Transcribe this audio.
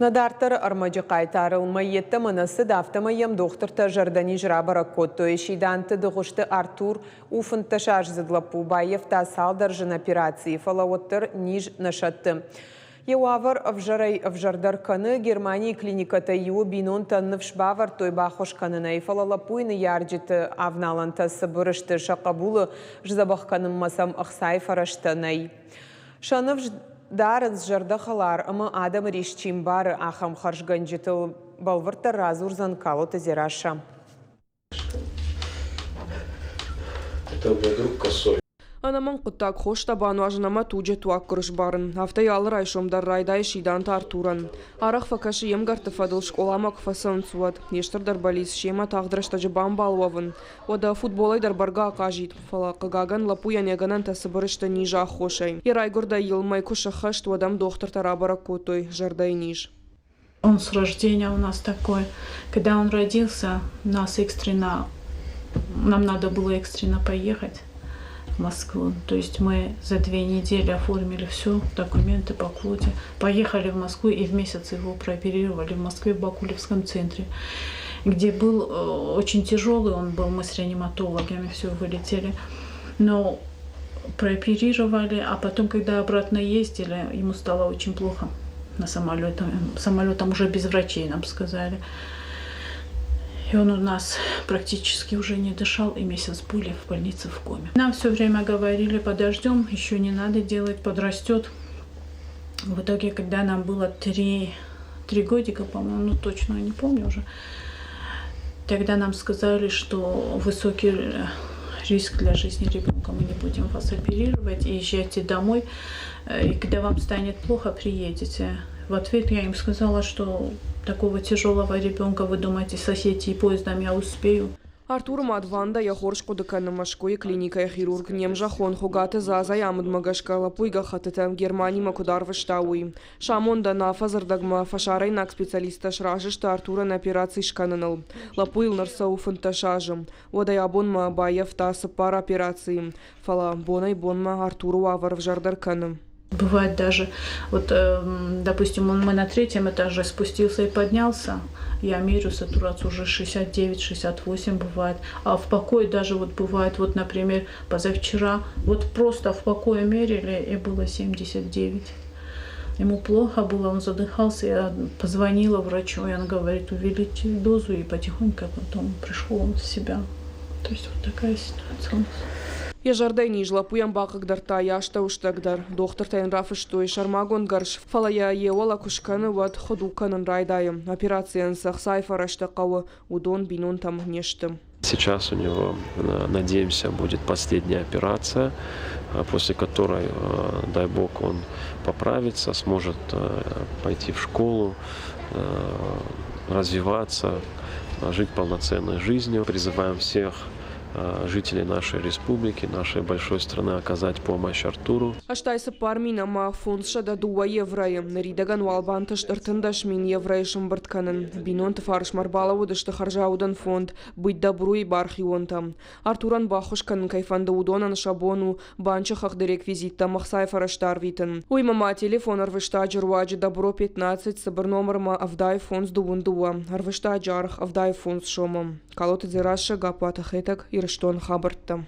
Нӕ дарддӕры ӕрмӕджы хъайтарыл мӕй йеддӕмӕ нӕ цыд, афтӕмӕй йӕм дохтыртӕ зӕрдӕниз рабӕрӕг кодтой. Сиданты-Дыгъуызты Артур у фынддӕсаздзыд лӕппу. Баййӕфта цалдӕр зын операцийы, фӕлӕ уӕддӕр низ нӕ сӕтты. Йӕ уавӕр ӕвзӕрӕй ӕвзӕрдӕр кӕны. Германийы клиникӕтӕй иуы бинонтӕн ныфс бавӕрдтой баххуыс кӕнынӕй, фӕлӕ лӕппуйы ныййарджыты авналӕнтӕ цыбыр сты, сӕ хъӕбулы сдзӕбӕх кӕнынмӕ сӕм ӕхцайы фӕрӕзтӕ нӕй. Сӕ ныфс дарынц зӕрдӕхӕлар ӕмӕ адӕмы рис чи мбары, ахӕм хӕрзгӕнджытыл. Бӕлвырддӕр радзурдзӕн Калоты Дзерассӕ. Это мой друг косой. Ӕнӕмӕнг хъуыддаг хостӕ бануазын ӕмӕ туджы туаггуыр сбарын. Афтӕ йӕ алы райсом дӕр райдайы Сиданты Артурӕн. Арӕх фӕкӕсы йе мгӕртты фӕдыл скъоламӕ куы фӕцӕуынц, уӕд. Йе стырдӕр бӕллиц семӕ тагъд рӕстӕджы бамбал уӕвын. Уӕдӕ футболӕй дӕр бӕргӕ ахъазид, фӕлӕ, хъыгагӕн, лӕппуйӕн йӕ гӕнӕнтӕ цыбыр сты низы аххосӕй. Йӕ райгуырдӕй йыл мӕй куы сӕххӕст, уӕд ӕм дохтыртӕ рабӕрӕг кодтой зӕрдӕйы низ. Он с рождения у нас такой. Когда он родился, нас экстренно, нам надо было экстренно поехать в Москву. То есть мы за 2 недели оформили все, документы по квоте. Поехали в Москву и в месяц его прооперировали в Москве в Бакулевском центре, где был очень тяжелый он был, мы с реаниматологами все вылетели. Но прооперировали, а потом, когда обратно ездили, ему стало очень плохо на самолете. Самолетом уже без врачей нам сказали. И он у нас практически уже не дышал, и месяц были в больнице в коме. Нам все время говорили, подождем, еще не надо делать, подрастет. В итоге, когда нам было 3 годика, по-моему, ну точно не помню уже, тогда нам сказали, что высокий риск для жизни ребенка, мы не будем вас оперировать, и езжайте домой, и когда вам станет плохо, приедете. В ответ я им сказала, что такого тяжелого ребенка, вы думаете, с Осетии поездом я успею? Артуры мад Ванда йӕ хорз хъуыды кӕны Мӕскуыйы клиникӕйы хирург не мзӕххон Хуыгаты Зазайы амындмӕ гӕсгӕ лӕппуйы гӕххӕттытӕ Германимӕ куыд арвыста, уый. Сӕ амондӕн афӕдзы рдӕгмӕ фӕсарӕйнаг специалисттӕ сразы сты Артурӕн операци скӕныныл. Лӕппуйыл ныр цӕуы 15 азы. Уӕдӕй абонмӕ баййӕфта цыппар операцийы. Фӕлӕ бонӕй-бонмӕ Артуры уавӕр ӕвзӕрдӕр кӕны. Бывает даже, вот, допустим, он мы на третьем этаже спустился и поднялся, я мерю сатурацию уже 69-68 бывает. А в покое даже вот бывает, вот, например, позавчера, вот просто в покое мерили, и было 79. Ему плохо было, он задыхался, я позвонила врачу, и он говорит, увеличьте дозу, и потихоньку потом пришел он в себя. То есть вот такая ситуация у нас. Йӕ зӕрдӕйы низ лӕппуйӕн бахъыгдардта йӕ астӕуыстӕг дӕр. Дохтыртӕ йын рафыстой сӕрмагонд гӕрз, фӕлӕ йӕ йе уӕлӕ куы скӕны, уӕд хуыдуг кӕнын райдайы. Операцийӕн цы ӕхцайы фӕрӕзтӕ хъӕуы, уыдон бинонтӕм не сты. Сейчас у него, надеемся, будет последняя операция, после которой, дай бог, он поправится, сможет пойти в школу, развиваться, жить полноценной жизнью. Призываем всех жителей нашей республики, нашей большой страны оказать помощь Артуру. 84 502 евройы. Ныридӕгӕн уал бантыст 13 000 евройы сӕмбырд кӕнын. Бинонты фарсмӕ ӕрбалӕууыдысты хӕрзаудӕн фонд «Быть добру»-йы бархионтӕ. Артурӕн баххуыс кӕнын кӕй фӕнды, уыдонӕн сӕ бон у банчы хыгъды реквизиттӕм ӕхцайы фӕрӕзтӕ арвитын. Уыимӕ ма телефон ӕрвыстаджы руаджы «Добро 15» цыбыр номырмӕ 8522. Ӕрвыстаджы аргъ 85 сомы. Калоты Дзерассӕ, Гаппуаты Хетӕг, Ирыстоны хабӕрттӕ.